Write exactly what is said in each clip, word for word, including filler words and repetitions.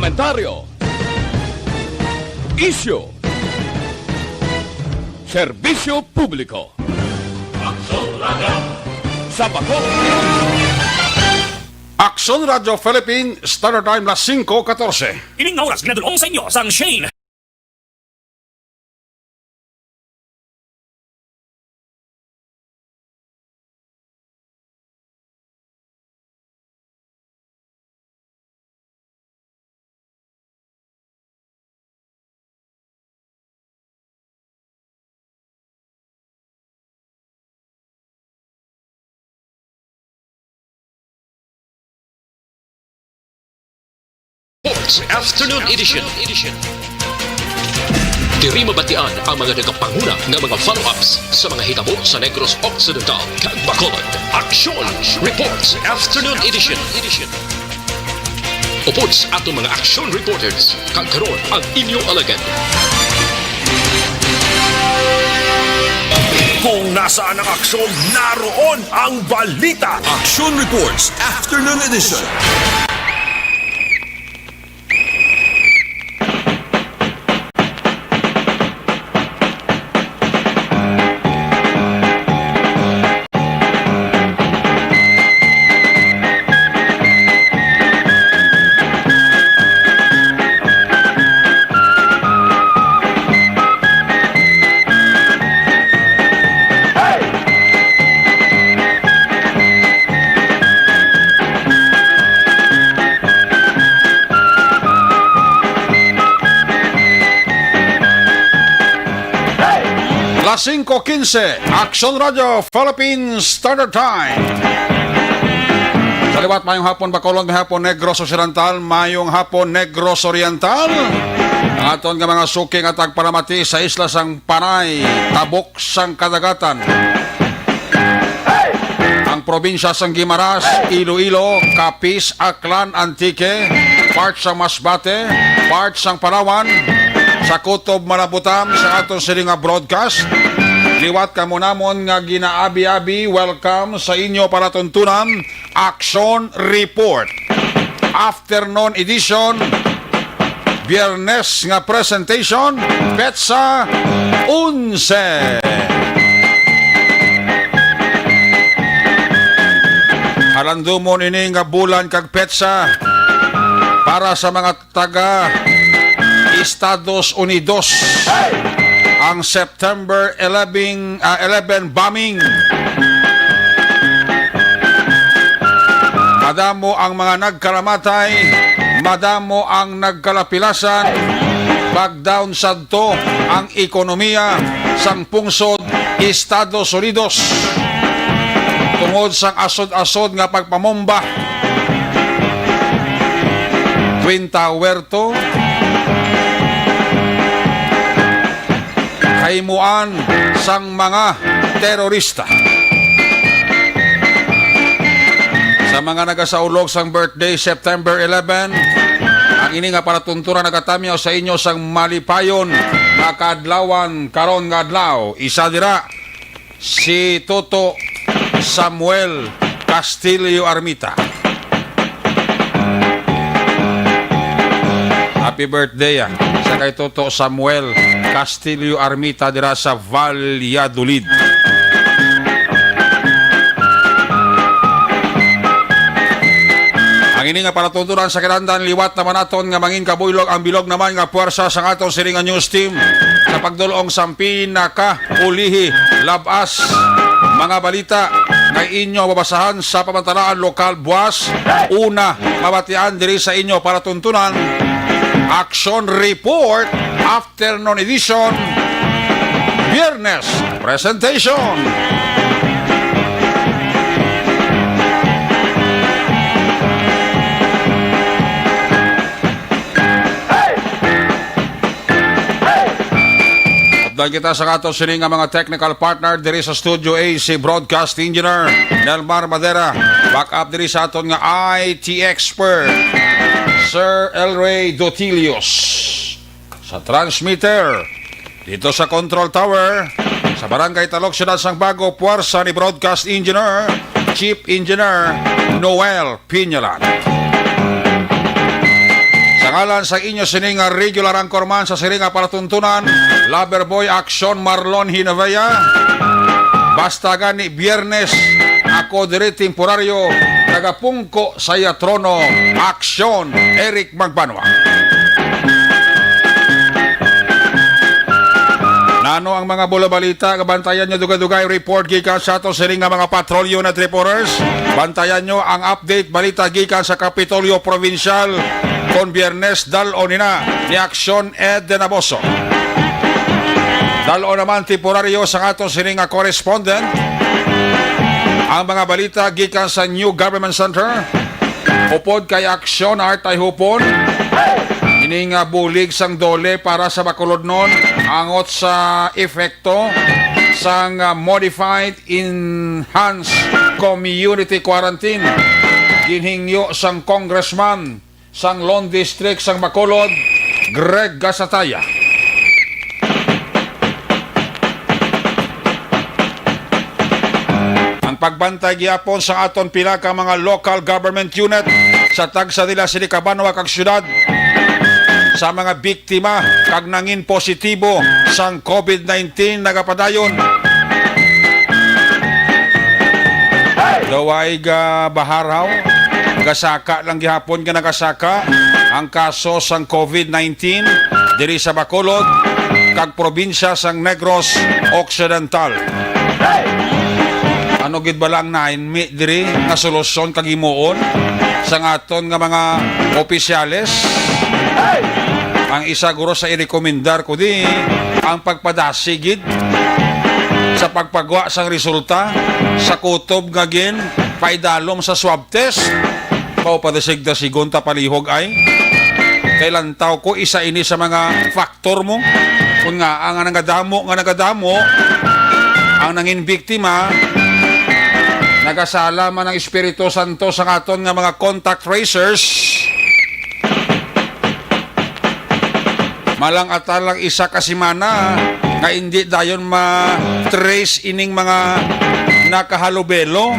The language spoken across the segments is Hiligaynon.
Komentaryo. Isyu. Serbisyo publiko. Aksyon Radyo. Sa Bacolod. Aksyon Radyo Philippine Standard Time, las singko katorse. Ining nga oras ginadul-ong sa inyo sang Shane. Sports Afternoon Edition. Diri mabatian ang mga nagapanguna nga mga follow-ups sa mga hitabo sa Negros Occidental kag Bacolod. Aksyon Reports Afternoon Edition. Upod sa atong mga action reporters, kag karon ang inyo alagad. Kung nasaan ang aksyon, naroon ang balita. Action Reports Afternoon Edition. Las singko quince, Aksyon Radyo Philippine Standard Time. Sa liwat, mayong hapon, Bacolod, mayong hapon, Negros Occidental, mayong hapon, Negros Oriental. Ang aton nga mga suki nga tagpalamati sa isla sang Panay, tabok sang kadagatan. Ang probinsya sang Guimaras, Iloilo, Capiz, Aklan, Antique, part sang Masbate, part sang Palawan, sa Kutob Malambutam sa aton sini nga broadcast. Liwat kamo namon nga ginaabi-abi, welcome sa inyo palatuntunan, Action Report. Afternoon edition, Biyernes nga presentation, petsa onse. Halandumon ini nga bulan kag petsa para sa mga taga Estados Unidos, ang September eleven, ah, eleven bombing. Madamo ang mga nagkalamatay, madamo ang nagkalapilasan, pag-down sadto ang ekonomiya sang pungsod Estados Unidos tungod sang asod-asod nga pagpamomba. Twin Tower to. Kahimuan sang mga terorista. Sa mga nagasaulog sang birthday, September eleven, ang ini nga palatuntunan nagatamyaw sa inyo sang malipayon nga kaadlawan karon nga adlaw. Isa dira, si Toto Samuel Castillo Armita. Happy birthday, ah, sa kay Toto Samuel Castillo Armita dira sa Valladolid. Ang ini nga palatuntunan sa kinahanglan, liwat naman naton nga mangin kabuylog ang bilog naman nga puwersa sang aton sini nga news team sa pagdul-ong sang pinakaulihi, lab-as mga balita nga inyo mababasahan sa pamantalaan lokal. Buwas, una mabatian diri sa inyo palatuntunan, Action Report, Afternoon Edition, Biyernes Presentation. Updan kita sa aton sini nga mga technical partner diri sa Studio A, si Broadcast Engineer Nelmar Madera. Back up diri sa aton nga I T expert, Sir Elray Dotilios. Sa transmitter, dito sa control tower, sa Barangay Talok, Siyudad sang Bago, puwersa ni Broadcast Engineer, Chief Engineer Noel Piñalan. Sang Alang sa inyo sini nga regular anchorman sa sini nga palatuntunan, Lover Boy Action Marlon Hinavea. Basta gani Biyernes, ako diri temporaryo, nagapungko sa iya trono, Action Eric Magbanwa. Nano ang mga bulabalita nga bantayan nyo? Dugay-dugay report gikan sa ato sini nga mga patrol unit reporters. Bantayan nyo ang update balita gikan sa Kapitolyo Provincial kon Biyernes, dal-on nina ni Action Ed Denaboso. Dal-on naman temporaryo sa ato sini nga correspondent ang mga balita gikan sa New Government Center. Upod kay Action Art Ayhupon, ini nga bulig sang DOLE para sa Bacolodnon angot sa epekto sang, ah, modified enhanced community quarantine ginhingyo sang congressman sang Lone District sang Bacolod, Greg Gasataya. Ang pagbantay gihapon sa aton pila ka mga local government unit sa tagsa nila sini ka banwa kag syudad sa mga biktima kag nangin positibo sang COVID nineteen nagapadayon. Daw ay ga baharaw, gasaka lang gihapon nga nagasaka ang kaso sang COVID nineteen diri sa Bacolod kag probinsya sang Negros Occidental. Ano gid bala ang nainmi diri nga solusyon kag himuon sang aton nga mga opisyales? Ang isa guro sa irekomendar ko di ang pagpadasig gid sa pagpagwa sang resulta sa kutob nga gin paidalom sa swab test. Mao pa dasig-dasigon ta palihog ay. Kay lantaw ko isa ini sa mga factor mo. Kung nga ang nagadamo nga nagadamo ang nangin biktima, nagasala man ang Espiritu Santo sa aton nga mga contact tracers. Malang ata lang isa ka semana nga indi dayon ma-trace ining mga nakahalubelo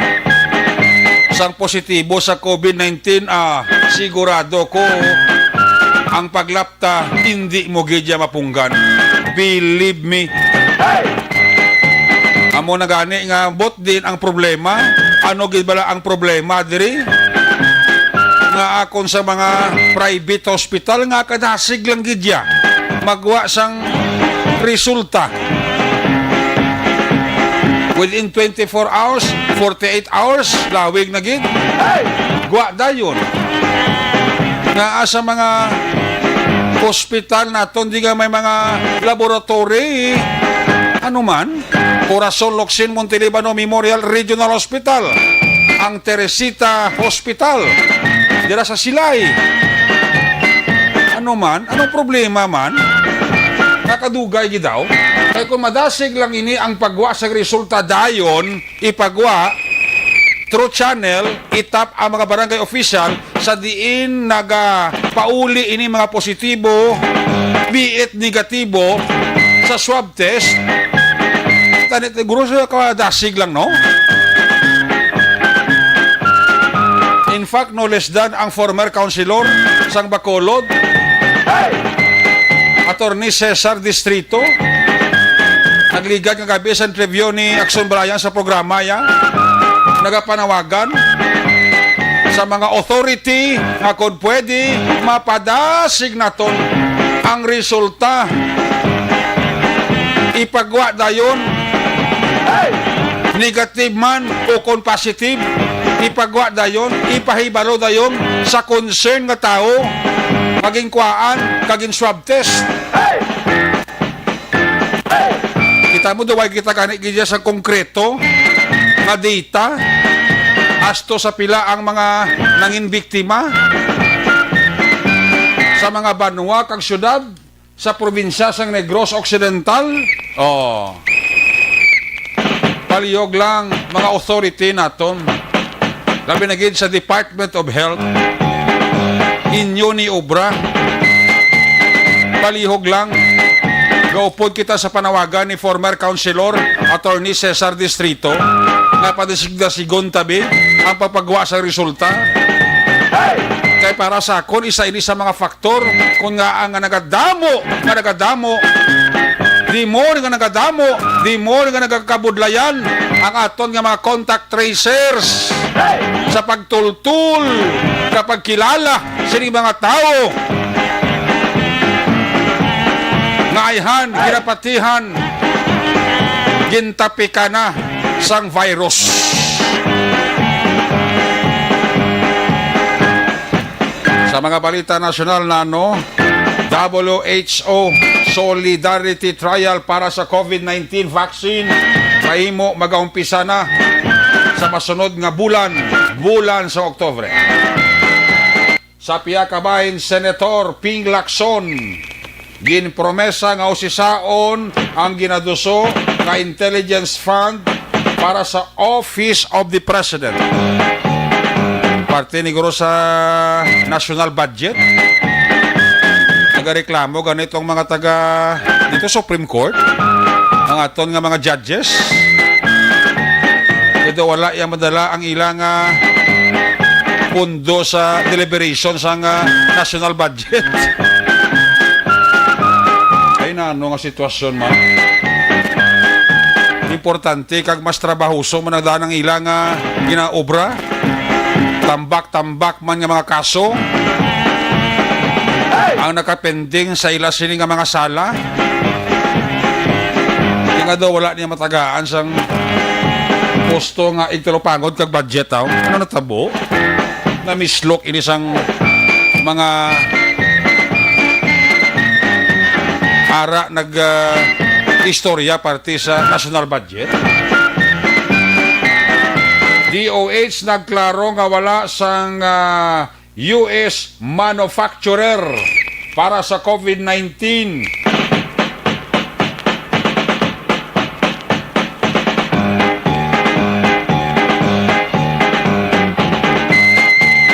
sang positibo sa COVID nineteen, ah, sigurado ko ang paglapta hindi mo gid ya mapunggan. Believe me. Amo na gani nga ambot din ang problema. Ano gid bala ang problema diri? Nga akon sa mga private hospital nga kadasig lang gid ya magwa sang resulta within twenty-four hours, forty-eight hours, lawig na gid. Gwa dayon nga sa mga hospital naton di nga may mga laboratory, ano man, Corazon Locsin Montelibano Memorial Regional Hospital, ang Teresita Hospital dira sa Silay. Ano man? Anong problema man? Nakadugay gid daw. Kay kung madasig lang ini ang pagwa sa resulta dayon, ipagwa through channel, itap ang mga barangay official sa diin nagapauli ini mga positibo, be it negatibo, sa swab test. Tani, siguro sa kadasig lang, no? In fact, no less than ang former councilor sang Bacolod, Attorney Cesar Distrito, nagligad nga gabi sa interview ni Action Brian sa programa ya, nagapanawagan sa mga authority nga kung pwede, mapadasig naton ang resulta. Ipagwa dayon, negative man o kon positive, ipagwa dayon, ipahibalo dayon sa concern nga tawo nga ginkuhaan kag gin-swab test. Kita mo, duway kita gani gid sa konkreto nga data asto sa pila ang mga nangin biktima sa mga banwa kag syudad sa probinsya sang Negros Occidental. Oh. Palihog lang, mga authority naton, labi na gid sa Department of Health, inyo ni obra. Palihog lang, gaupod kita sa panawagan ni former councilor Attorney Cesar Distrito nga padasig-dasigon tabi ang pagpagwa sa resulta. Kay Para sa akon, isa ini sa mga faktor kung nga ang nagadamo, nga nagadamo, di mo nga nagadamo, di mo nga nagakabudlayan ang aton nga mga contact tracers sa pagtultul, sa pagkilala sini mga tawo nga ayhan, ginapatihan, gintapika na sang virus. Sa mga balita nasyonal, Nano, W H O solidarity trial para sa COVID nineteen vaccine mahimo magaumpisa na sa masunod nga bulan, bulan sa Oktubre. Sa pihak bahin, Senator Ping Lacson ginpromesa nga usisaon ang ginaduso nga intelligence fund para sa Office of the President. Parte ni guro sa national budget. Nagareklamo ganitong mga taga dito Supreme Court, ang aton nga mga judges. Kaya wala yang madala ang ilang ah, pundo sa deliberation sang ah, national budget. Ay, Nano, nga sitwasyon man. Importante kag mas trabahoso man ang daan ang ilang ah, ginaobra. Tambak-tambak man nga mga kaso ang nakapending sa ila sini nga mga sala. Di nga daw wala niya matagaan sang pusto nga igtalupangod kag budget, aw. Ano natabo? Namislok ini sang mga ara nag ah, istorya parte sa national budget. D O H nagklaro nga wala sang ah, U S manufacturer para sa COVID nineteen.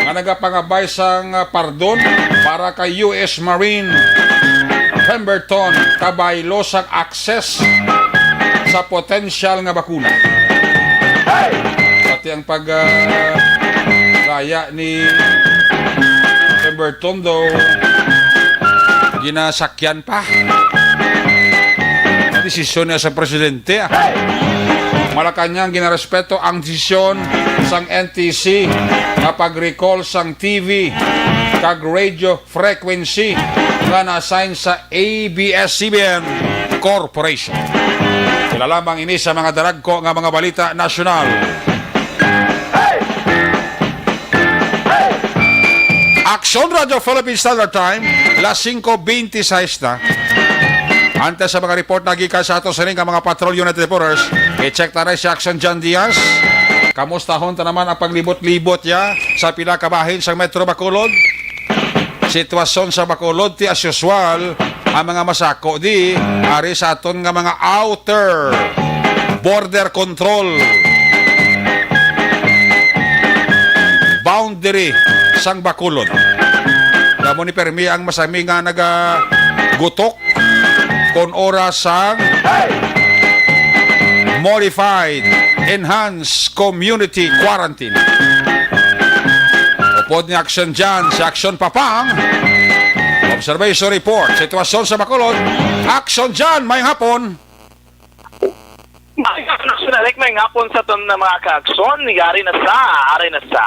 Nga nagapangabay sang pardon para kay U S Marine Pemberton kabaylo sang access sa potensyal nga bakuna. Pati ang pag ah, daya ni Pemberton daw ginasakyan pa. Ang desisyon niya sa presidente, ah. Malacañang, ginarespeto ang desisyon sang N T C nga pag-recall sang T V kag radio frequency nga na-assign sa A B S C B N Corporation. Sila lamang ini sa mga daragko nga mga balita nasyonal. Aksyon Radio Philippine Standard Time, las singko beintiseis na. Antes sa mga report na gikan sa ato sining nga mga patrol unit reporters, i-check ta na si Aksyon John Diaz. Kamustahon ta naman ang paglibot-libot ya sa pila ka bahin sa Metro Bacolod. Sitwasyon sa Bacolod, ti as usual, ang mga masako di ari sa aton nga mga outer border control boundary sang Bacolod. Kamo ni permi ang masami nga nagagutok kon oras sang modified, enhanced community quarantine. Upod ni Action John, si Action Papang. Observation report, sitwasyon sa Bacolod. Action John, may hapon. Mga Action Alec, may hapon sa aton na mga kaagson. Yari na sa, ari na sa,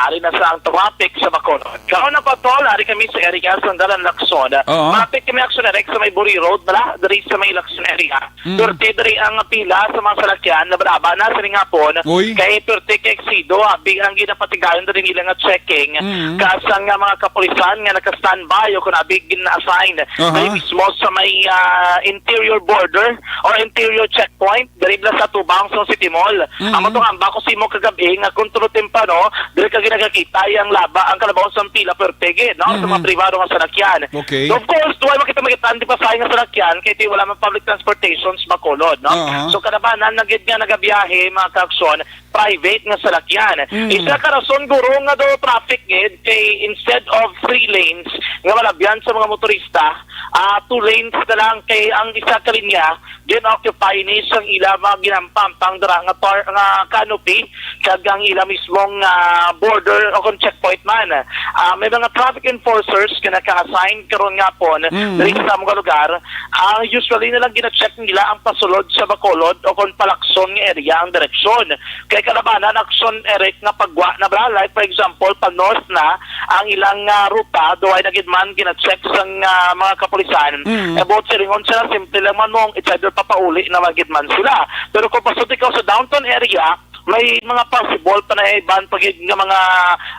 ari na sa ang traffic sa Bacolod. Karon na pa, tol, ari kami sa area sa Dalan Lacson. Oo. Traffic kami, Action Alec, sa may Buri Road, bala, diri sa may Lacson area. Mm. Perti diri ang pila sa mga salakyan, laban-laban na sining hapon. Uy. Kay perti ka eksido, abi ang ginapatigayon diri nila nga checking. Mm. Kasang nga mga kapulisan nga naka-standby o kun abi gina-assign Aha. diri mismo sa may, ah, interior border or interior checkpoint diri bala sa atubang sa City Mall. Mm. Amo to nga ang bako simo kagabi nga kung tulo temprano, diri ka ginagakita ang laba, ang kalabaw sa pila perti gid, no? Sa mga Mhm. pribado nga salakyan. Okay. So, of course, duha makita makita ang di pasahe nga salakyan kay ti wala man public transportation sa Bacolod, no? Aha. So, kalabanan na gid nga nagabiyahe, mga kaagson, private nga salakyan. Mm. Isa ka rason, guro, nga daw traffic gid kay instead of three lanes nga malabyan sa mga motorista, ah, two lanes na lang, kay ang isa ka linya gin-occupy ni sang ila mga ginampampang dira nga tar-, nga canopy, kag ang ila mismong, ah, border o kon checkpoint man. Ah, may mga traffic enforcers nga naka-assign karon nga hapon Mm. diri sa mga lugar. Ah, usually na lang gina-check nila ang pasulod sa Bacolod o kon palakson nga area ang direksyon. Kay kalabanan aksyon, Eric, nga pagwa na bala, like for example, pa north na ang ilang, ah, ruta, duway na gid man gina-check sang, ah, mga kapulisan. Mm. About silingon sila, simple lang man mong, it's either papauli na man gid man sila. Pero kung pasulod ikaw sa downtown area, may mga possible pa na iban pa gid nga mga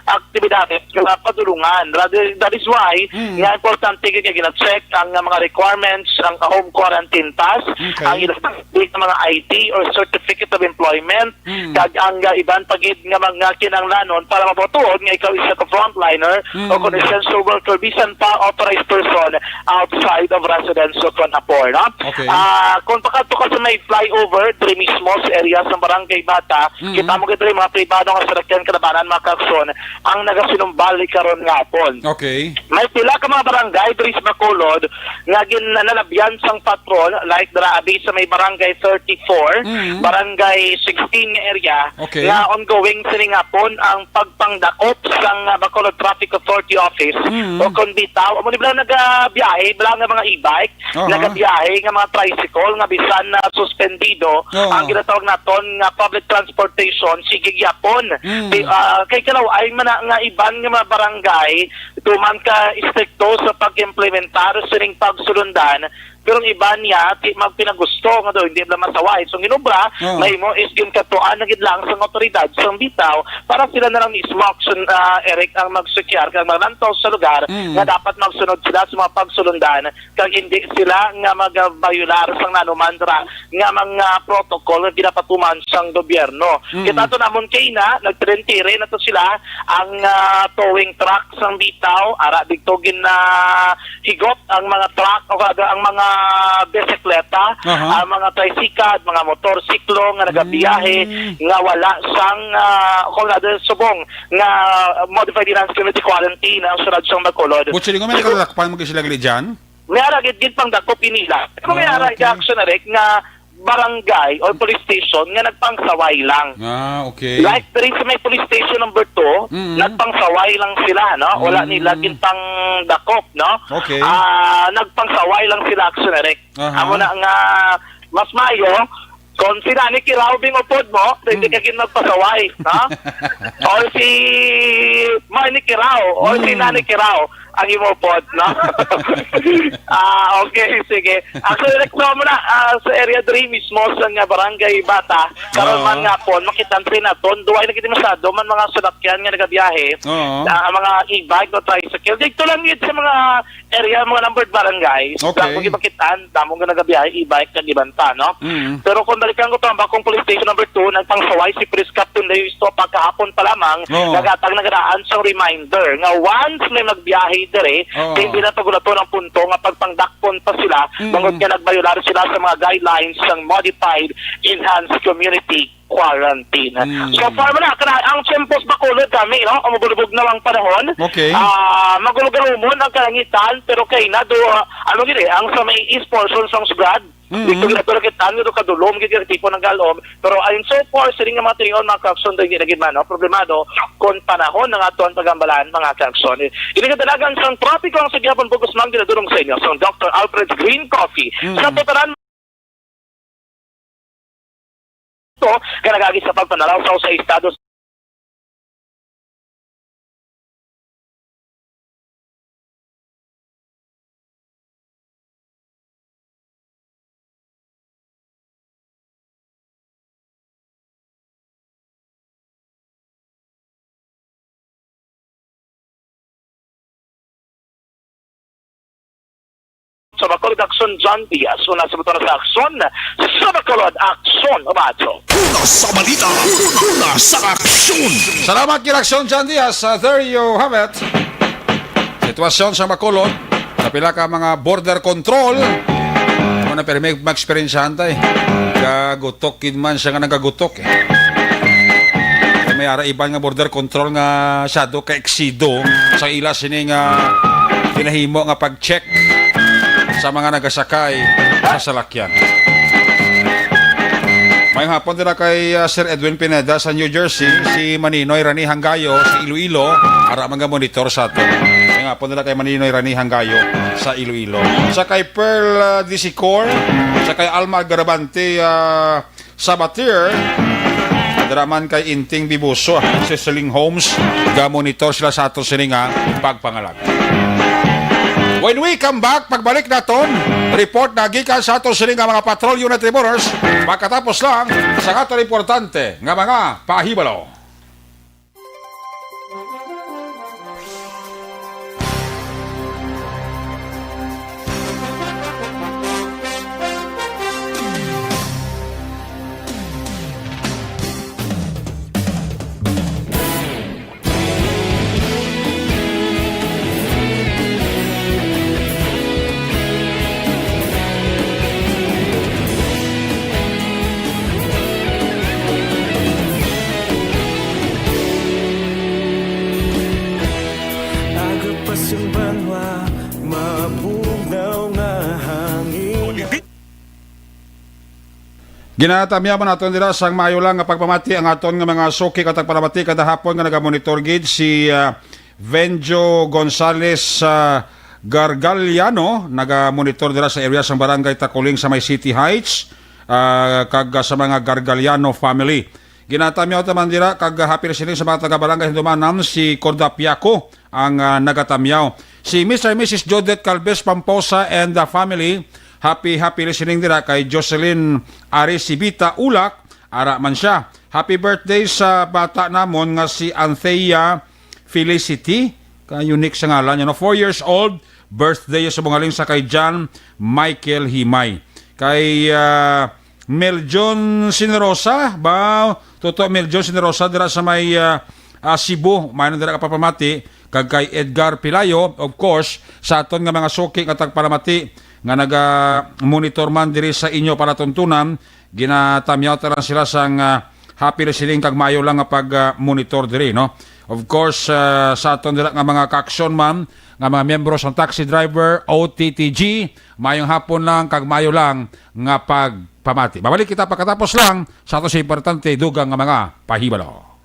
aktibidades nga padulungan. That is, that is why Mm. nga importante gid nga gina-check ang, ah, mga requirements, ang home quarantine pass, Okay. ang ilang mga I D or certificate of employment, Mm. kag ang, ah, iban pa gid nga mga kinahanglanon para mapatuod nga ikaw isa ka frontliner Mm. o kon essential worker bisan pa authorized person outside of residence o kon apor, no? Okay. Ah, kung pakadto ka sa may flyover, diri mismo sa area sa Barangay Bata, Mm. kita mo gid diri mga pribado nga salakyan kalabanan, mga kakson, ang nagasinumbali karon nga hapon. Okay. May pila ka mga barangay diri sa Bacolod nga gin-, nalabyan sang patrol, like dira abi sa may Barangay thirty-four, Mm. Barangay sixteen nga area, Okay. nga ongoing sining hapon ang pagpangdakop sang, ah, Bacolod Traffic Authority Office Mm. o kon bitaw, amo ni bala nagabiyahe, bala nga mga e-bike, Aha. nagabiyahe nga mga tricycle nga bisan na suspendido Oo. ang ginatawag naton nga public transportation, sige gyapon. Mm. Di, ah, kay kalaw ay man na nga iban nga mga barangay, tuman ka istrikto sa pag-implementar sining pagsulundan, pero ang iban niya, ti magpinagusto nga daw hindi bala masaway. So, ang ginobra, Oh. mahimo is ginkatuan na gid lang sang awtoridad sang bitaw para sila na lang mismo action, ah, Eric, ang magsukyar kag maglantaw sa lugar Mm. nga dapat magsunod sila sa mga pagsulundan kag hindi sila nga magabayular sang nanuman ra nga mga protocol nga ginapatuman sang gobyerno. Mm. Kita to namon kay na nagtrentere na to sila ang, ah, towing truck sang bitaw, ara dito gin, ah, higop ang mga truck o kada ang mga bisikleta, Aha. ang mga tricycle, mga motorsiklo nga nagabiyahe Mm. nga wala sang, ah, kung ano, subong nga modified enhanced community quarantine ang sulod sang Bacolod. Butsi, lingon may nakatakpan mo sila gali dyan? May ara gid, gid pang dako pinila. Pero may Ah, ara okay. action na rin nga barangay or police station nga nagpangsaway lang. Ah, okay. Like, diri sa may police station number two, Mm. nagpangsaway lang sila, no? Wala Mm. nila gintang dakop, no? Okay. Ah, nagpangsaway lang sila, action na rin. Aha. Amo na nga, mas maayo, kung si Nani Kirao bing upod mo, pwede Mm. ka gid magpasaway, no? Or si Manny Kirao, or si Mm. Nani Kirao, ang imo upod, no? Ah, okay, sige. Actually, reklamo na, ah, sa area diri mismo sa nga barangay Bata, karon Oo. man nga pon, makita ang train naton, duway na gid masyado man mga salakyan nga nagabiyahe, Oo. ah, mga e-bike o tricycle. Dito lang gid sa mga area, mga numbered barangays. Okay. Damo gid makitaan, damo nga nagabiyahe, e-bike, kag iban pa, no? Mm. Pero kung balikan ko to, ang Bacong Police Station number two, nagpangsaway si Police Captain Leo Estopa kahapon pa lamang, Oo. nagatag nagadaan sang reminder nga once may magbiyahe dire, Oo. hindi na pagulaton ang punto nga pagpangdakpon pa sila, Mm. bangod nga nagbayular sila sa mga guidelines sang modified enhanced community quarantine. Mm. So far man na, kana, ang tiempos Bacolod kami, no? Ang mabulubog na ang panahon. Okay. Ah, magulugarumon ang kalangitan, pero kay na do, ah, ano gid eh, ang sa may east portion sang syudad, Mm. dito gid nato nakita, ano, kadulom gid yung tipo ng galom. Pero ayun, so far, siling nga mga tingin, mga kakson, hindi na gid man, no? Problemado kung panahon ng aton pagambalan, mga kakson. Ini kadalagan sang trapiko ang sa gihapon, bugos man ginadulong sa inyo sang Doctor Alfred Green Coffee. Mm. Sa totalan, to, nga nagagi sa pagpanalawsaw sa estado sa Bacolod Aksyon, John Diaz. Una sa motor sa aksyon, sa Bacolod Aksyon, Obacho. Una sa balita, una sa aksyon. Salamat, Kira Aksyon, John Diaz. Uh, there you have it. Sitwasyon sa Bacolod, sa pila ka mga border control. Ano na, pero may ma-experiencehan tayo. Kagutok gid man siya nga nagagutok, eh. May ara iban nga border control nga sado ka eksido sa ila sini nga ginahimo nga pag-check. sa mga nagasakay sa salakyan. Maayong hapon dira kay, ah, Sir Edwin Pineda sa New Jersey, si Maninoy Rani Hanggayo sa Iloilo, ara man nga monitor sa aton. Maayong hapon dira kay Maninoy Rani Hanggayo sa Iloilo. Sa kay Pearl, ah, Disicor, sa kay Alma Garabante, ah, Sabatier, dira man kay Inting Bibuso, Sizzling Homes, ga-monitor sila sa aton sini nga pagpangalan. When we come back, pagbalik naton, report na gikan sa aton sini nga mga patrol unit reporters, pagkatapos lang sa aton importante nga mga pahibalo. Agapas ang banwa, mabugnaw nga hangin. Ginatamyaw man naton dira sang maayo lang nga pagpamati ang aton nga mga suki kag tagpalamati kada hapon nga nagamonitor gid si, ah, Venjo Gonzales, ah, Gargaliano, nagamonitor dira sa area sang Barangay Takuling sa may City Heights, ah, kag, ah, sa mga Gargaliano family. Ginatamyaw ta man dira kag happy listening sa mga taga Barangay Hindumanan, si Corda Piaco ang, ah, nagatamyaw. Si Mister and Missus Jodette Calves Pamposa and the family, happy, happy listening dira kay Jocelyn Arisibita Ulak, ara man siya. Happy birthday sa bata namon nga si Anthea Felicity, ka unique sa ngalan, you know, four years old, birthday sa bungaling sa kay John Michael Himay. Kay, ah, Meljon Sinerosa, ba? Toto Meljon Sinerosa, dira sa may, ah, ah, Cebu. May na dira kapapamati. Kag kay Edgar Pilayo, of course, sa aton nga mga suki nga tagpalamati nga naga-monitor man diri sa inyo palatuntunan, ginatamyaw ta lang sila sang, ah, happy listening kag maayo lang nga pag, ah, monitor diri, no? Of course, ah, sa aton dira nga mga kaaksyon man, nga mga miyembro sang taxi driver, O T T G, maayong hapon lang kag maayo lang nga pagpamati. Mabalik kita pagkatapos lang sa ato sa importante dugang nga mga pahibalo.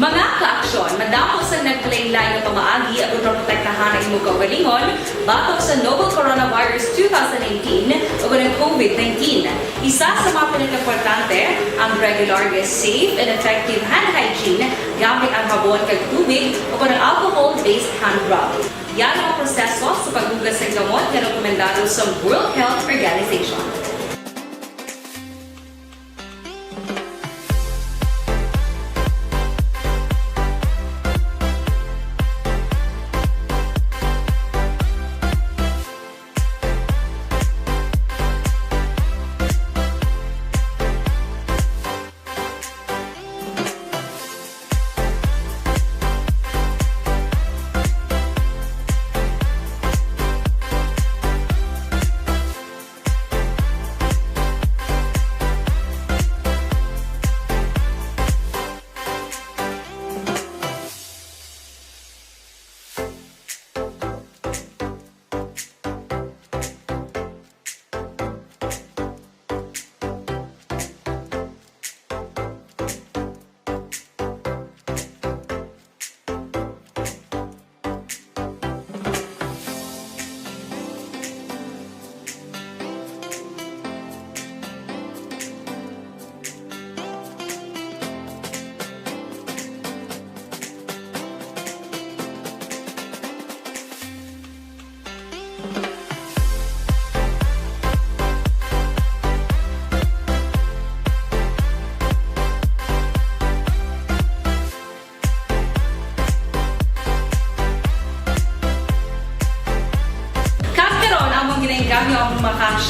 Mga kaaksyon, madamo sang naglain-lain nga pamaagi aron maprotektahan ang imo kaugalingon batok sa novel coronavirus two thousand nineteen o ang COVID nineteen. Isa sa mga pinakaimportante, ang regular nga safe and effective hand hygiene gamit ang habon kag tubig o ang alcohol-based hand rub. Yan ang proseso sa paghugas sa gamot nga rekomendado sa World Health Organization.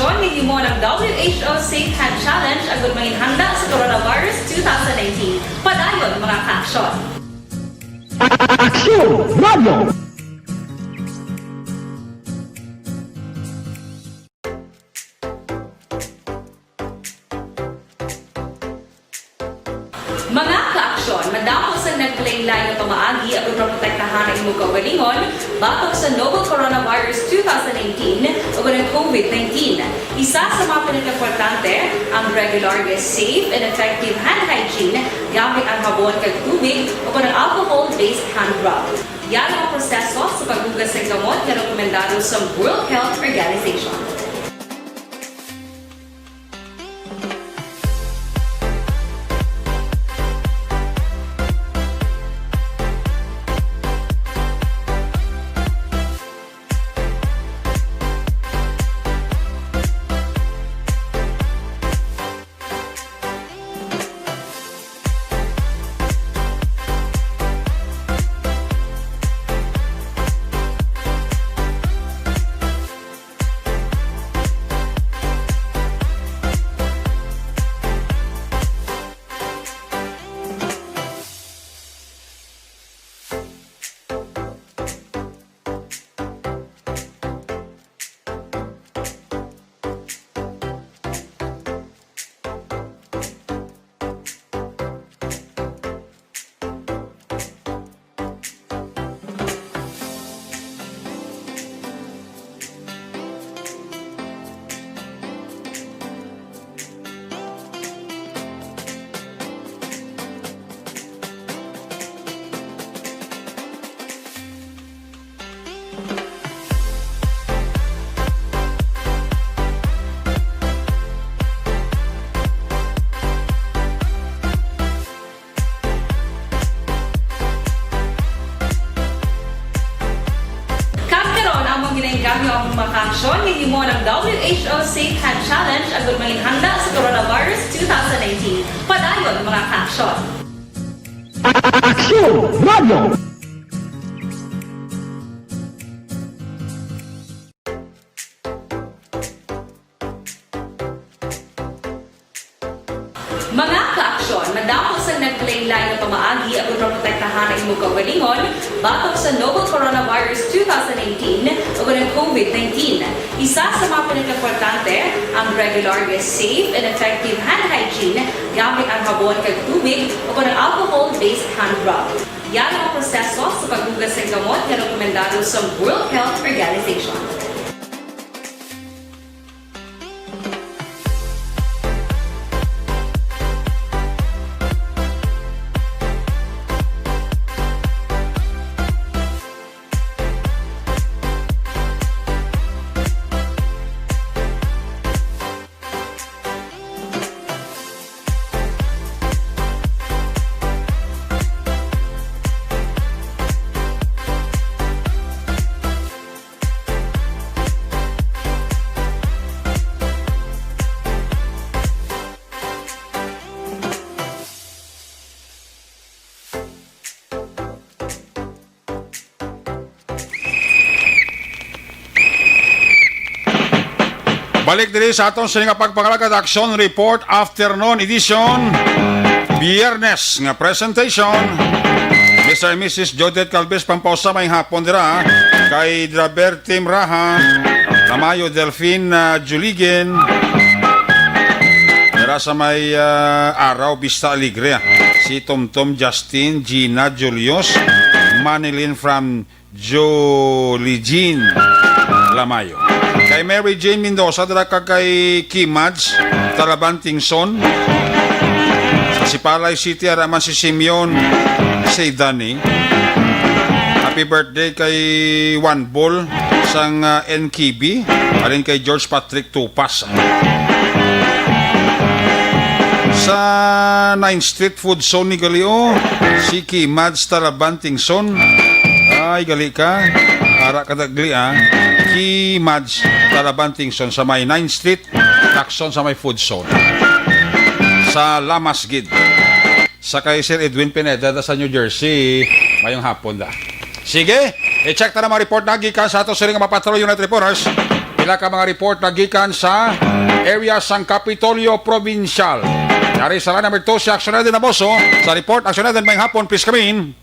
Nga himuon ang W H O Safe Hand Challenge agud manginhanda sa coronavirus two thousand nineteen. Padayon, mga ka-aksyon. Aksyon Radio. Mga ka-aksyon, madamo sang nagkalain-lain nga pamaagi aron maprotektahan ang imong kaugalingon batok sa novel coronavirus two thousand nineteen ug ang COVID nineteen. Isa sa mga pinakaimportante, ang regular nga safe and effective hand hygiene gamit ang habon kag tubig o ang alcohol-based hand rub. Yara ang proseso sa paghugas sang kamot nga rekomendado sa World Health Organization. Kag karon, among ginaengganyo ang mga ka-aksyon nga himuon ang W H O Safe Hand Challenge agud manginhanda sa coronavirus two thousand nineteen. Padayon, mga ka-aksyon. Aksyon Radio. Mga ka-aksyon, madamo sang nagkalain-lain nga pamaagi aron maprotektahan ang imong kaugalingon batok sa novel coronavirus two thousand nineteen ug ang COVID nineteen. Isa sa mga pinakaimportante, ang regular nga safe and effective hand hygiene gamit ang habon kag tubig ug ang alcohol-based hand rub. Yara ang proseso sa paghugas sang kamot nga rekomendado sa World Health Organization. Balik diri sa aton sini nga pagpangalagad, Aksyon Report Afternoon Edition. Biyernes nga presentation. Mister and Missus Jodette Calves, pampausa may hapon dira kay Draber Team Raha, Tamayo Delfin, ah, Juligin. Dira sa may, ah, Araw Vista Alegre, ah, si Tomtom Justin, Gina Julius, Manilyn from Jolie Jean Lamayo. Kay Mary Jane Mendoza, dira ka kay Kimads Talabantingson. Sa Sipalay City, ara man si Simeon Seidani. Happy birthday kay Juan Bol sang, ah, N K B. Alin kay George Patrick Tupas. Sa Ninth Street Food Zone ni gali, oh. Si Kimads Talabantingson. Ay, gali ka. Ara ka dagli, ah. Kimads Talabantingson sa may Ninth Street, Lacson sa may Food Zone. Sa Lamas gid. Sa kay Sir Edwin Pineda da sa New Jersey, mayong hapon da. Sige, i-check ta na mga report na gikan sa ato siring nga mga Patrol Unit reporters. Pila ka mga report na gikan sa area sang Kapitolyo Provincial. Yari sa line number two si Action Eden Aboso. Sa report, Action Eden, may hapon, please come in.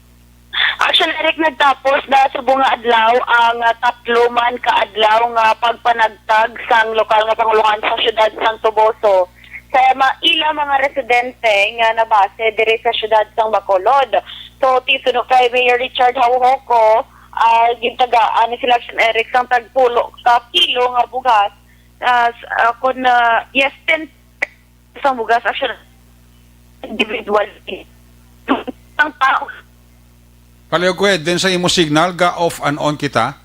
Action Eric, nagtapos na subong nga adlaw ang, ah, tatlo man ka adlaw nga pagpanagtag sang lokal nga pangulohan sa siyudad sang Toboso sa ma-, ila mga residente nga nabase diri sa siyudad sang Bacolod. So, ti suno kay Mayor Richard Haujoco, ah, gintagaan ni sila, Action Eric, sang tagpulo ka kilo nga bugas, ah, s-, ah, kun, ah, yes, ten sang bugas, Action, individual. Ang tao. Palihog ko, Eden, sa imo signal, ga off and on kita.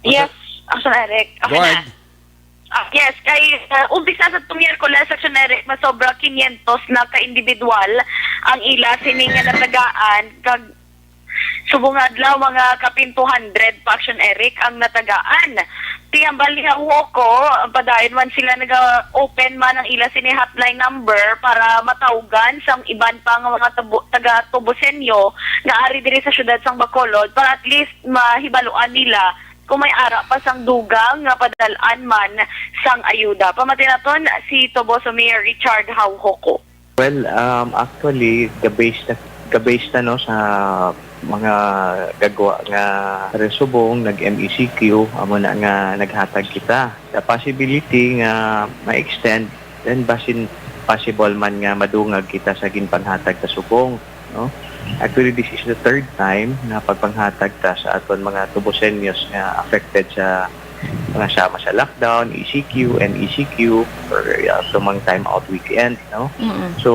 Yes, Action Eric. Go Okay na. ahead. Ah, yes, kay, ah, umpisa sa itong Miyerkules, Action Eric, masobra quinientos na ka individual ang ila sini nga natagaan, kag subong nga adlaw, mga kapin two hundred pa, Action Eric, ang natagaan. Ti hambal ni Haujoco, padayon man sila naga-open man ang ila sini hotline number para matawgan sang iban pa nga mga tabo-, taga Toboseño nga ari diri sa siyudad sang Bacolod para at least mahibaluan nila kung may ara pa sang dugang nga padal-an man sang ayuda. Pamati naton si Toboso Mayor Richard Haujoco. Well, um, actually, ga-base na, ga-base na, no, sa mga gagwa nga subong, nag-M E C Q, amo na nga naghatag kita. The possibility nga ma-extend, then basin possible man nga madungag kita sa ginpanghatag sa subong, no? Actually, this is the third time na pagpanghatag ta sa aton mga Tubusenyos nga affected sa mga sama sa lockdown, E C Q, M E C Q, or, uh, sa mga time out weekend, no? Mm-mm. So,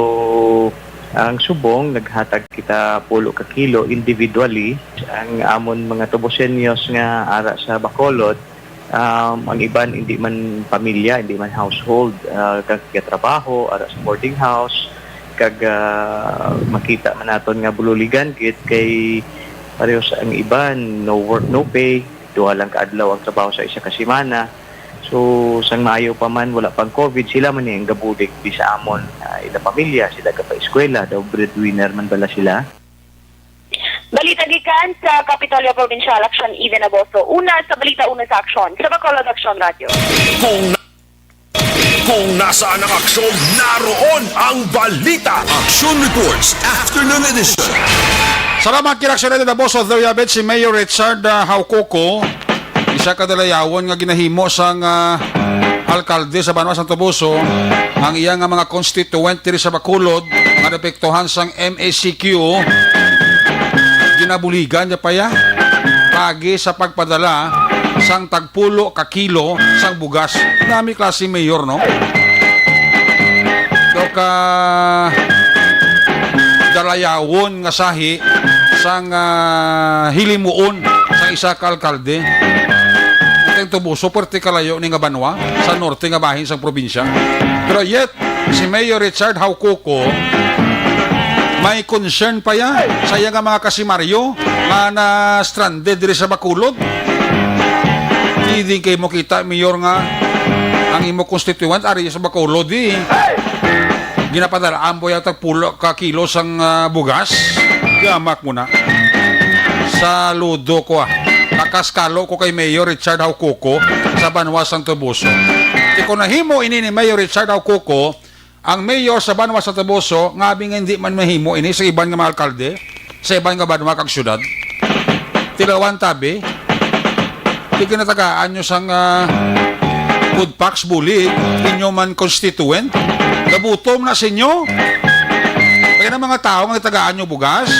ang subong, naghatag kita pulo ka kilo individually. Ang amon mga Tubusenyos nga ara sa Bacolod, um, ang iban hindi man pamilya, hindi man household, uh, kag gatrabaho, ara sa boarding house, kag, uh, makita man naton nga bululigan gid kay pareho sa ang iban, no work, no pay, duha lang ka adlaw ang trabaho sa isa ka semana. So, sang maayo pa man, wala pang COVID, sila man ni ang gabulig di sa amon, ah, ila pamilya, sila gapa-eskwela, daw breadwinner man bala sila. Balita gikan sa Kapitolyo Provincial, Action Eden Agosto. Una sa balita, una sa aksyon, sa Bacolod Action Radio. Kung Kung nasaan ang aksyon, naroon ang balita. Action Reports, Afternoon Edition. Salamat kay Action Editor Boss Other Yabet, si Mayor Richard, ah, Haucoco, isa ka dalayawon nga ginahimo sang, ah, alkalde sa banwa sang Toboso, ang iya nga mga constituent diri sa Bacolod nga naapektuhan sang M A C Q, ginabuligan niya pa ya pagi sa pagpadala sang tagpulo ka kilo sang bugas. Nami klase mayor, no? Do ka dalayawon nga sahi sang, ah, hilimuon sang isa ka alkalde. Ang Toboso, pwerte kalayo ni nga banwa sa norte nga bahin sang probinsya. Pero yet, si Mayor Richard Haucoco, may concern pa ya sa iya nga mga kasimaryo nga na-stranded diri sa Bacolod. Di din kay mo kita, Mayor, nga ang imo constituent ari sa Bacolod, di ginapadalaan po yata pulo ka kilo sang, ah, bugas. Yamak mo na. Saludo ko, ah. Nakaskalo ko kay Mayor Richard Haucoco sa banwa sang Toboso. Kay kung nahimo ini ni Mayor Richard Haucoco, ang mayor sa banwa sa Toboso, nga abi nga hindi man mahimo ini sa iban nga mga alkalde, sa iban nga banwa kag syudad. Tilawan tabi, di kinatagaan nyo sang, ah, food packs, buli, inyo man constituent. Gabutom na sa inyo. Kaya na mga tao nga tagaan nyo bugas,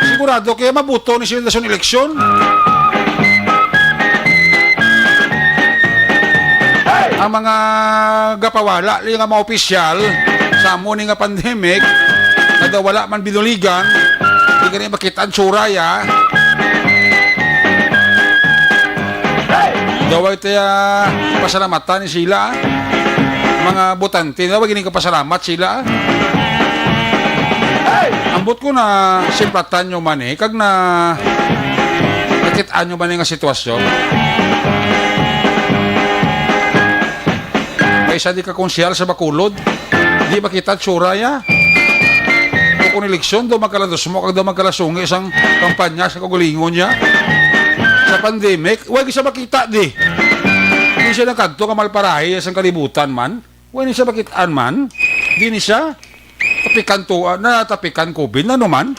sigurado kaya mabuto ni sila sa eleksyon. Ang mga gapawala, yung mga opisyal, sa amo ni nga pandemic, nga daw wala man binuligan, di ka rin makita ang tsura, ya. Daw ay tayo pasalamatan ni sila, ah. Mga botante, daw ay gining kapasalamat sila, ah. Ambot ko na simplatan nyo man eh, kag na nakit-an nyo man eh nga sitwasyon. Kay isa di ka konsehal sa Bacolod, di makita tsura ya. O kung eleksyon, daw magkaladusmo, kag daw magkalasungi sang kampanya sa kaugalingon niya. pandemic, wa gid siya makita di. Di siya nakadto nga malparahi sang kalibutan man. Wa ni siya makitaan man. Di ni siya tapikan to, ah, natapikan COVID na naman.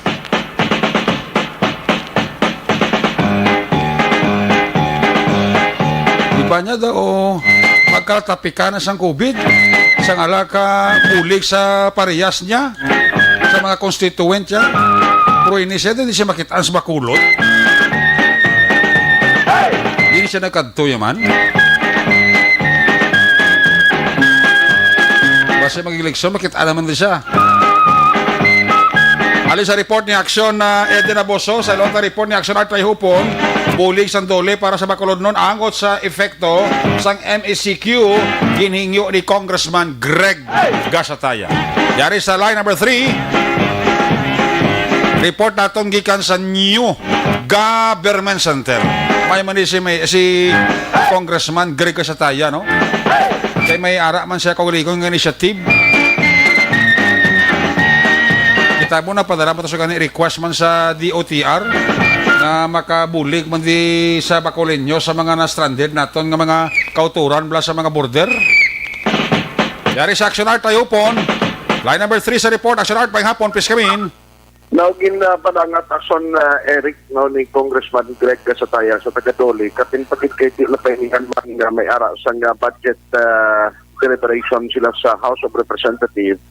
Di ba niya daw, oh, magkatapikan na sang COVID? Sa ngala ka bulig sa parehas niya, sa mga constituent niya. Pero ini siya, di siya makitaan sa Bacolod. Di siya nagkadto yaman. Basta mag-eleksyon, makita naman din siya. Ali sa report ni Action na Eden Aboso, sa ilong report ni Action Art Tayhupon, bulig sang DOLE para sa Bacolodnon, angot sa epekto sang M E C Q, ginhingyo ni Congressman Greg Gasataya. Yari sa line number three, report naton gikan sa New Government Center. May man si, may, si Congressman Greg Gasataya, no? Kay may ara man siya kauligon nga initiative. Kita mo na, padala mo to sa gani request man sa D O T R nga makabulig man di sa Bacolodnon sa mga na-stranded naton nga mga kauturan bala sa mga border. Yari sa Action Art Tayhupon. Line number three sa report, Action Art, maayong hapon, please come in. Now, gin, ah, padangat, Action, ah, Eric, no, ni Congressman Greg Gasataya sa taga DOLE, kapin pa gid kay di na painihan man nga may ara sang, ah, budget, ah, deliberation sila sa House of Representatives.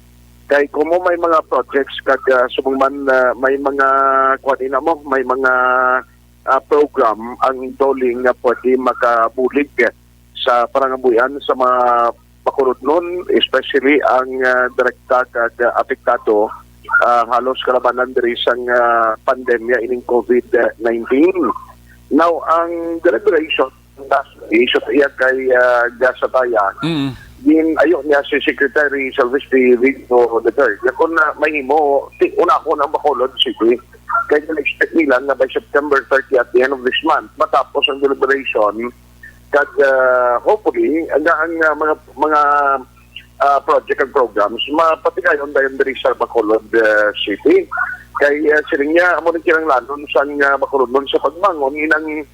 Kay kumo may mga projects kag, ah, subong man, ah, may mga, kuwan ina mo, may mga, ah, program ang DOLE nga pwede makabulig sa panangabuhian sa mga Bacolodnon, especially ang, ah, direkta kag, ah, apektado, ah, halos kalabanan diri sang, ah, pandemya ining COVID nineteen. Now, ang deliberation last day, sa iya kay, ah, Gasataya, Mm. gin-ayo niya si Secretary Salviste Vico the third. Nga kung, ah, mahimo, ti-, unahon ang Bacolod City. Kaya na-expect nila nga by September thirty, at the end of this month, matapos ang deliberation. Kag, ah, hopefully, ang, ang, ah, mga, mga, ah, project and programs, mapatigayon dayon diri sa Bacolod, ah, City. Kay, ah, siling niya, amo ni kinahanglanon sang, ah, Bacolodnon sa pagbangon, inang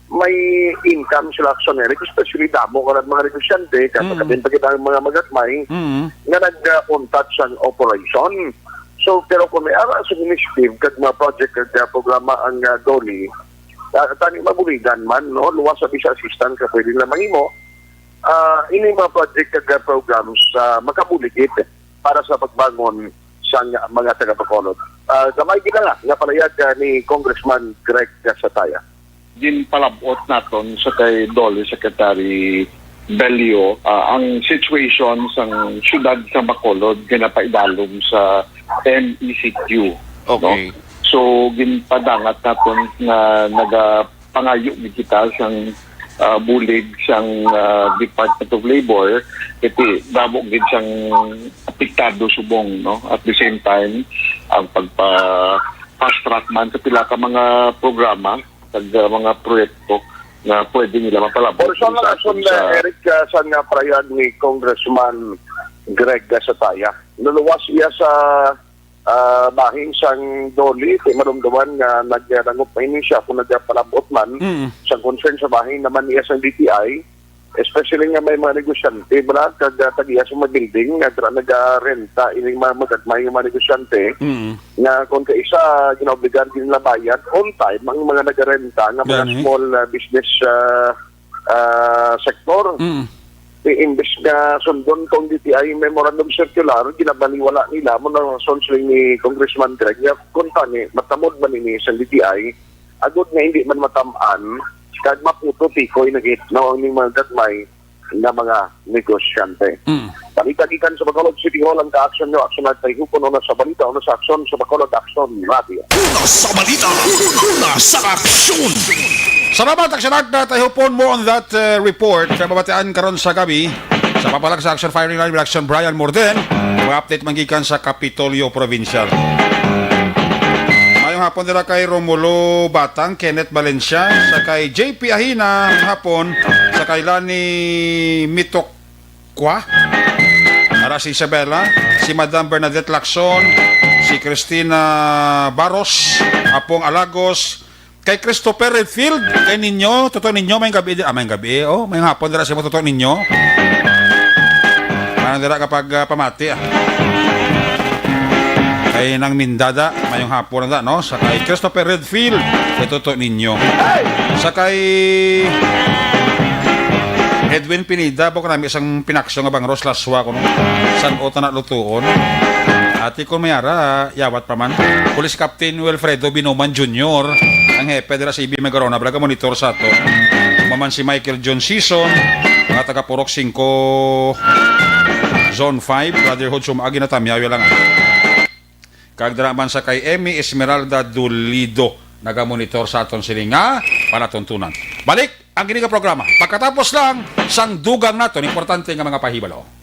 may income sila, Action Eric, especially damo ka mga negosyante, Mm. kapag pa kita ang mga magagmay, Mm. nga nag-untat sang operation. So, pero kung may ara sa initiative, kag mga project, kag, ah, programa ang, ah, DOLE, ah, tani mabuligan man, no? Luwas sa visa assistance ka pwede na mahimo. Ah, ini mga project kag, ah, programs, ah, makabulig gid para sa pagbangon sang mga taga Bacolod. Ah, gamay gid na nga, nga palayag, ah, ni Congressman Greg Gasataya. Ginpalab-ot naton sa kay DOLE Secretary Bello, ah, ang situation sang siyudad sa Bacolod ginapaidalom sa M E C Q, no? Okay. So, ginpadangat naton nga nagapangayo gid kita sang, ah, bulig sang, ah, Department of Labor, kay damo gid sang apektado subong, no? At the same time, ang pagpa-fast track man sa pila ka mga programa, kag, ah, mga proyekto nga pwede nila mapalabot Portion lang sa ason sa na Eric, ah, sa nga palayan ni Congressman Greg Gasataya. Luluwas iya sa, ah, bahin sang DOLE, kay madumduman nga nagdangop pa ini siya kung nagpalabot man Mm. sang concern sa bahin naman niya sang D T I, especially nga may mga negosyante, bala, kag, ah, tag-iya sa mga building, nga dira nagarenta ining mga magagmay nga mga negosyante, Mm. nga kung kaisa, ginaobligar din nila bayad on time ang mga nagarenta nga mga Gani. small, ah, business, ah, ah, sector. Mm. Di, imbes nga sundon tong D T I memorandum circular, ginabaliwala nila, mo na rason sila ni Congressman Greg, nga kung tani, matamod man ini sa D T I, agod nga hindi man matam-an, kag maputo tikoy na gid, no, ang mga gagmay nga mga negosyante. Mm. Balita gikan sa Bacolod City Hall, ang ka-aksyon nyo, Action Art Tayhupon, una sa balita, una sa aksyon, sa Bacolod Aksyon Radio. Una sa balita, una sa aksyon. Salamat, Action Art, na Tayhupon, mo on that, uh, report. Sa babatian karon sa gabi, sa papalag sa Action Firing Line, Action Brian Morden, mga update man gikan sa Kapitolyo Provincial. Mayong hapon nila kay Romulo Batang, Kenneth Valencia, sa kay J P Ahina, hapon, sa kay Lani Mitok Kwa, ara si Isabela, si Madam Bernadette Lacson, si Christina Barros, Apong Alagos, Kay Christopher Redfield, kay ninyo, Toto Ninyo, mayong gabi, ah, mayong gabi, oh, mayong hapon dira sa imo, Toto Ninyo. Parang dira kapag, ah, pamati, ah. Kay Nang Mindada, mayong hapon na, no? Sa kay Christopher Redfield, kay Toto Ninyo. Sa kay Edwin Pineda, bako nami isang pinaksyo nga bangros laswa kuno. San-o ta na lutuon? Ati ko may ara, yawat pa man. Police Captain Wilfredo Binoman Junior, ang hepe dira sa A B Magarona, Braga, monitor sa ato. Maman si Michael John Season, mga taga Purok Singko, Zone five, Brotherhood, sumagi na tamyaw lang. Kag dira man sa kay Emmy Esmeralda Dolido, nagamonitor sa aton sini nga palatuntunan. Balik ang kini nga programa pagkatapos lang sang dugang naton importante nga mga pahibalo.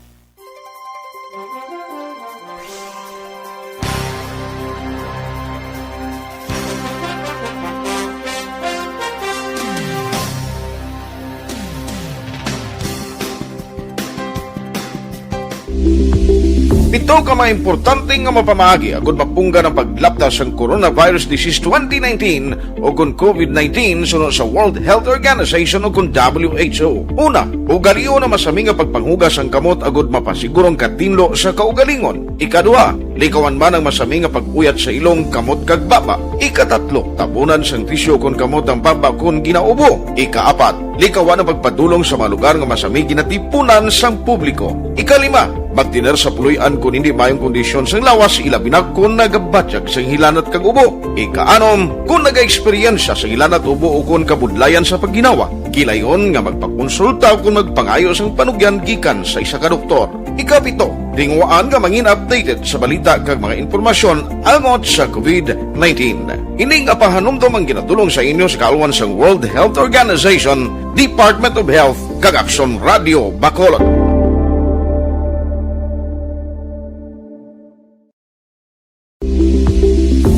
Pito ka mga importante nga mapamaagi agud mapunggan ang paglapta sang coronavirus disease twenty nineteen o kon covid nineteen suno sa World Health Organization o kon W H O. Una, ugalion ang masami nga pagpanghugas sang kamot agud mapasiguro ang katinlo sa kaugalingon. Ikaduha, likawan man ang masami nga pag-uyat sa ilong, kamot kag baba. Ikatatlo, tabunan sang tisyu kon kamot ang baba kon ginaubo. Ikaapat, likawan ang pagpadulong sa mga lugar nga masami ginatipunan sang publiko. Ikalima, magtener sa puloy-an kon hindi maayong kondisyon sang lawas, ilabi na kon nagabatyag sang hilanat kag ubo. Ikaanom, kon nagaeksperyensya sang hilanat, ubo ukon kabudlayan sa pagginawa, gilayon nga magpakonsulta ukon magpangayo sang panugyan gikan sa isa ka doktor. Ikapito, tinguhaan nga mangin updated sa balita kag mga impormasyon angot sa covid nineteen. Ini nga pahanumdom ang ginadulong sa inyo sa kaalwan sang World Health Organization, Department of Health, kag Aksyon Radio Bacolod.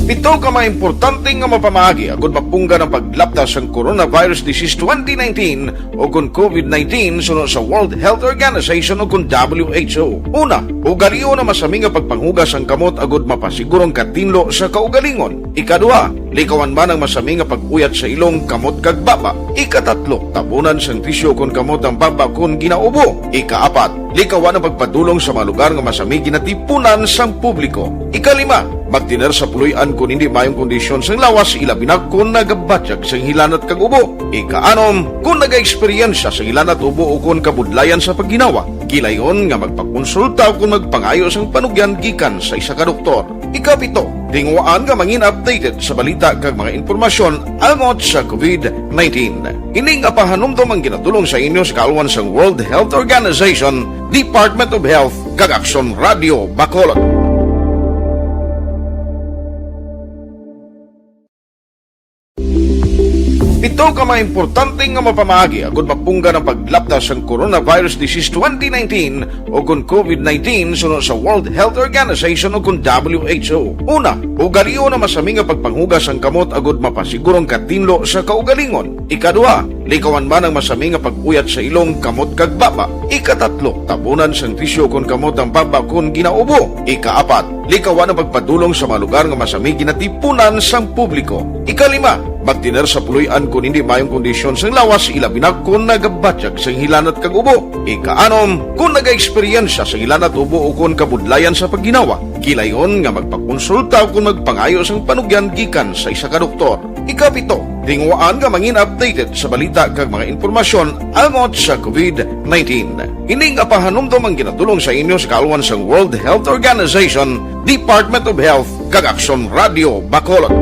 Pito ka mga importante nga mapamaagi agud mapunggan ang paglapta sang coronavirus disease twenty nineteen o kon covid nineteen suno sa World Health Organization o kon W H O. Una, ugalion ang masami nga pagpanghugas sang kamot agud mapasiguro ang katinlo sa kaugalingon. Ikaduha, likawan man ang masami nga pag-uyat sa ilong, kamot kag baba. Ikatatlo, tabunan sang tisyu kon kamot ang baba kon ginaubo. Ikaapat, likawan ang pagpadulong sa mga lugar nga masami ginatipunan sang publiko. Ikalima, magtener sa puloy-an kon hindi maayong kondisyon sang lawas, ilabi na kon nagabatyag sang hilanat kag ubo. Ikaanom, kon nagaeksperyensya sang hilanat, ubo ukon kabudlayan sa pagginawa, gilayon nga magpakonsulta ukon magpangayo sang panugyan gikan sa isa ka doktor. Ikapito, tinguhaan nga mangin updated sa balita kag mga impormasyon angot sa covid nineteen. Ini nga pahanumdom ang ginadulong sa inyo sa kaalwan sang World Health Organization, Department of Health, kag Aksyon Radio Bacolod. Pito ka mga importante nga mapamaagi agud mapunggan ang paglapta sang coronavirus disease twenty nineteen o kon covid nineteen suno sa World Health Organization o kon W H O. Una, ugalion ang masami nga pagpanghugas sang kamot agud mapasiguro ang katinlo sa kaugalingon. Ikaduha, likawan man ang masami nga pag-uyat sa ilong, kamot kag baba. Ikatatlo, tabunan sang tisyu kon kamot ang baba kon ginaubo. Ikaapat, likawan ang pagpadulong sa mga lugar nga masami ginatipunan sang publiko. Ikalima, magtener sa puloy-an kon hindi maayong kondisyon sang lawas, ilabi na kon nagabatyag sang hilanat kag ubo. Ikaanom, kon nagaeksperyensya sang hilanat, ubo ukon kabudlayan sa pagginawa, gilayon nga magpakonsulta ukon magpangayo sang panugyan gikan sa isa ka doktor. Ikapito, tinguhaan nga mangin updated sa balita kag mga impormasyon angot sa covid nineteen. Ini nga pahanumdom ang ginadulong sa inyo sa kaalwan sang World Health Organization, Department of Health, kag Aksyon Radio Bacolod.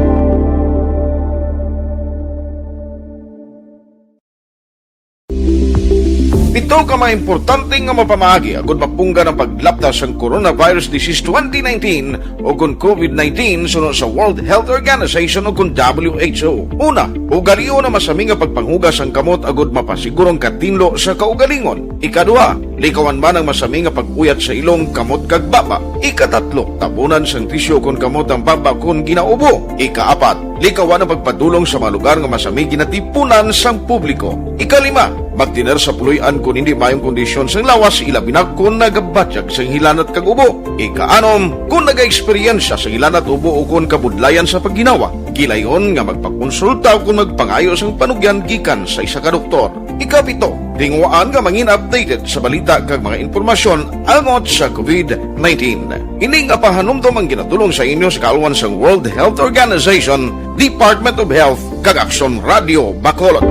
Pito ka mga importante nga mapamaagi agud mapunggan ang paglapta sang coronavirus disease twenty nineteen o kon covid nineteen suno sa World Health Organization o kon W H O. Una, ugalion ang masami nga pagpanghugas sang kamot agud mapasiguro ang katinlo sa kaugalingon. Ikaduha, likawan man ang masami nga pag-uyat sa ilong, kamot kag baba. Ikatatlo, tabunan sang tisyu kon kamot ang baba kon ginaubo. Ikaapat, likawan ang pagpadulong sa mga lugar nga masami ginatipunan sang publiko. Ikalima, Magtener sa puloy-an kon hindi maayong kondisyon sang lawas, ilabi na kon nagabatyag sang hilanat kag ubo. Ikaanom, kon nagaeksperyensya sang hilanat, ubo, o kon kabudlayan sa pagginawa, gilayon nga magpakonsulta o kon magpangayo sang panugyan gikan sa isa ka doktor. Ikapito, tinguhaan nga mangin updated sa balita kag mga impormasyon angot sa covid nineteen. Ini nga pahanumdom ang ginatulong sa inyo sa kaalwan sang World Health Organization, Department of Health, kag Aksyon Radio Bacolod.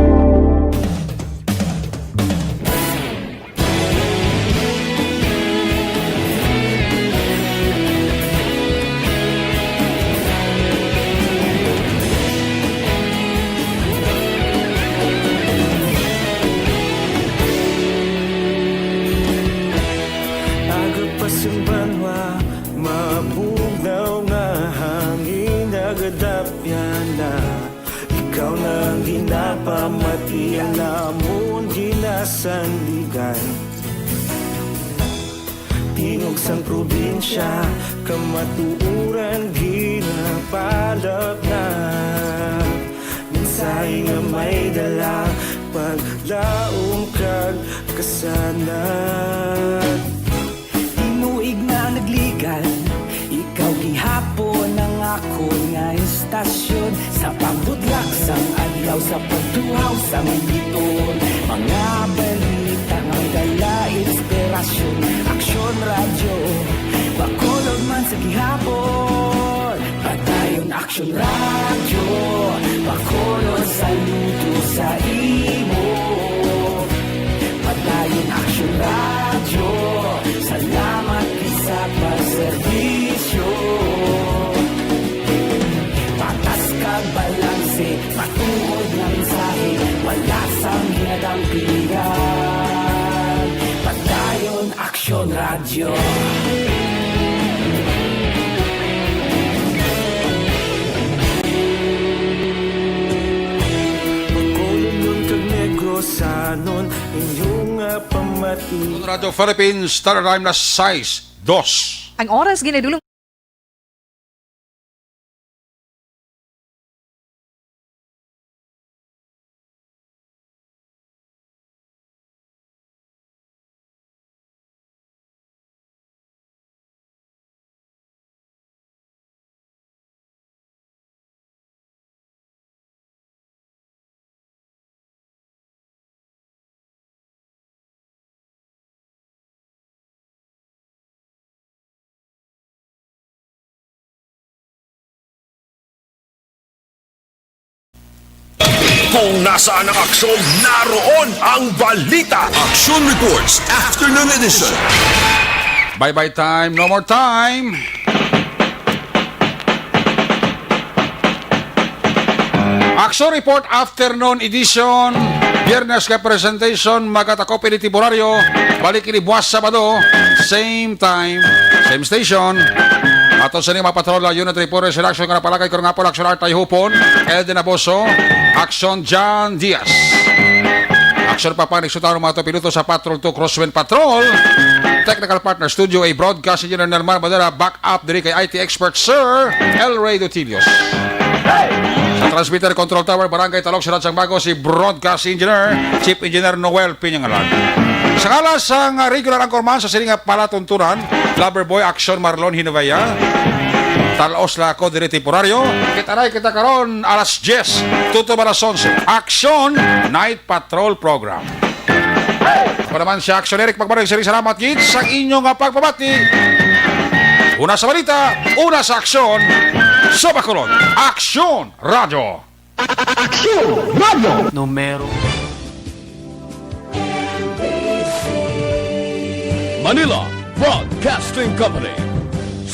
Aga pa sang banwa, mabugnaw nga hangin, nagadapyan na. Ikaw na ang ginapamati, ang namon ginasandigan. Tingog sang probinsya, kamatuoran ginapalapnap. Mensahe nga may dala, paglaom kag kasanag. Tinuig na nagligan, ikaw gihapon ang akon nga istasyon. Sa pagbutlak sang adlaw, sa pagtuhaw sang biton, mga balita nga dala inspirasyon. Aksyon Radyo, Bacolod man sa gihapon. Padayon Aksyon Radyo, Bacolod, saludo sa imo. Padayon Aksyon Radyo, salamat gid sa pagserbisyo. Patas kag balanse, matuod nga mensahe, wala sang ginadampigan. Padayon Aksyon Radyo. Bacolod kag Negros, sanon inyo nga pamati. Radyo Philippines, Star Time na sais dos. Ang oras ginadulong Kung nasaan ang aksyon, naroon ang balita. Action Reports, Afternoon Edition. Bye-bye time, no more time. Action Report Afternoon Edition. Biyernes kay presentation, magatakop ini temporaryo. Balik ini buwas Sabado, same time, same station. Ato sa mga patrol, uh, unit reporters in action, nga napalakay ko nga po, Action Art Tayhupon, Elden Aboso, Action John Diaz. Action Papa, nagsuta ang mga piloto sa Patrol two Crosswind Patrol. Technical partner, Studio A, broadcast engineer, Nelmar Madera, back up diri kay I T expert Sir El Rey Dutilios. Sa transmitter control tower, Barangay Talok, Siyudad sang Bago, si broadcast engineer, Chief Engineer Noel Piñangalan. Sa ngalan sang, ah, regular anchorman sa sining nga palatuntunan, Lover Boy, Action Marlon Hinovea. Talos la ako diri temporaryo. Kita na kita karon alas diyes, tuto ba alas onse. Action Night Patrol Program. Ako naman si Action Eric Magmarig, siring salamat gid sa inyo nga pagpabati. Una sa balita, una sa aksyon, sa Bacolod. Aksyon Radyo. Aksyon Radyo. Numero. Manila Broadcasting Company.